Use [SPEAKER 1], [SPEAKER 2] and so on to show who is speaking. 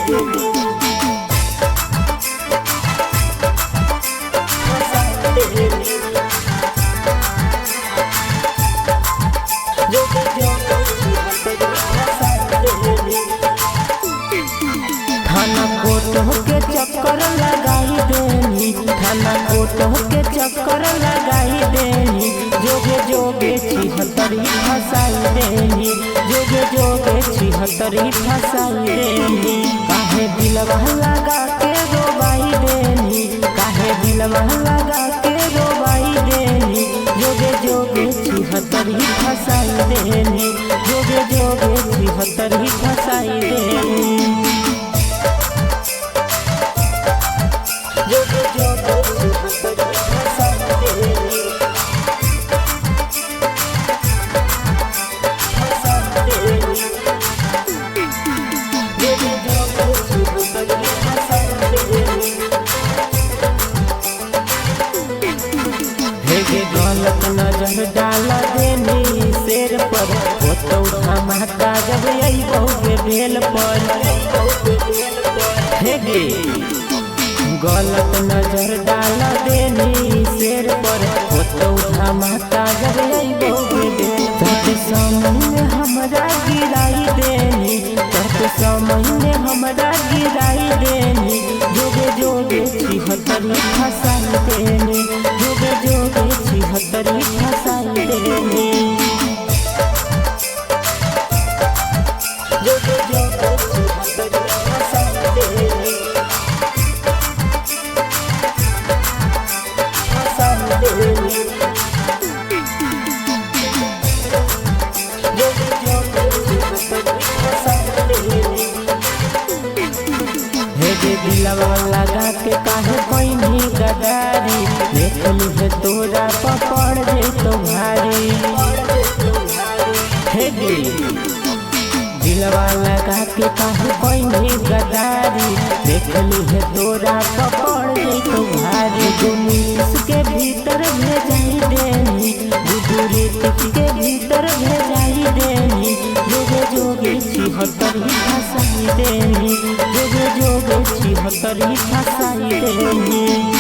[SPEAKER 1] देनी। फसाई देनी। जोगे जोगे छिहत्तरी फसाई देनी। थाना कोर्ट के चक्कर लगाई देनी, थाना कोर्ट के चक्कर लगाई देनी। जोगे जोगे छिहत्तरी फसाई देनी, जोगे जोगे छिहत्तरी फसाई देनी। काहे दिलवा लगा के रोवाई देनी, काहे दिलवा लगा के रोवाई देनी। जोगे जोगे छिहत्तरी फसाई देनी, जोगे जोगे छिहत्तरी फसाई देनी। जोगे जोगे छिहत्तरी फसाई देनी। फसाई देनी। जोगे जोगे छिहत्तरी फसाई देनी। हेगे गलत नजर डाल देनी शेर पर, होतौ धमाका जब अइबौ गे बेल पर। हेगे गलत नजर डाल देनी शेर पर, होतौ धमाका जब अइबौ गे बेल पर। तोहके समय में हमरा गिराई देनी, तोहके समय में हमरा गिराई देनी। जोगे जोगे छिहत्तरी फसाई देनी, जोगे जोगे छिहत्तरी फसाई देनी। जोगे जोगे छिहत्तरी फसाई देनी। फसाई देनी। जोगे जोगे छिहत्तरी फसाई देनी। हे गे दिलवा लगा के काहे कोई गदारी, देख ली तोरा पकड़ जे तो भारी। हे गे दिलवा लगा के काहे कोई गदारी, देख ली तोरा पकड़ जे तो भारी। दुनिस के भीतर भेजाई देनी, गुदुरी के भीतर भेजाई देनी। जोगे जोगे छिहत्तरी फसाई देनी, जोगे जोगे छिहत्तरी फसाई देनी।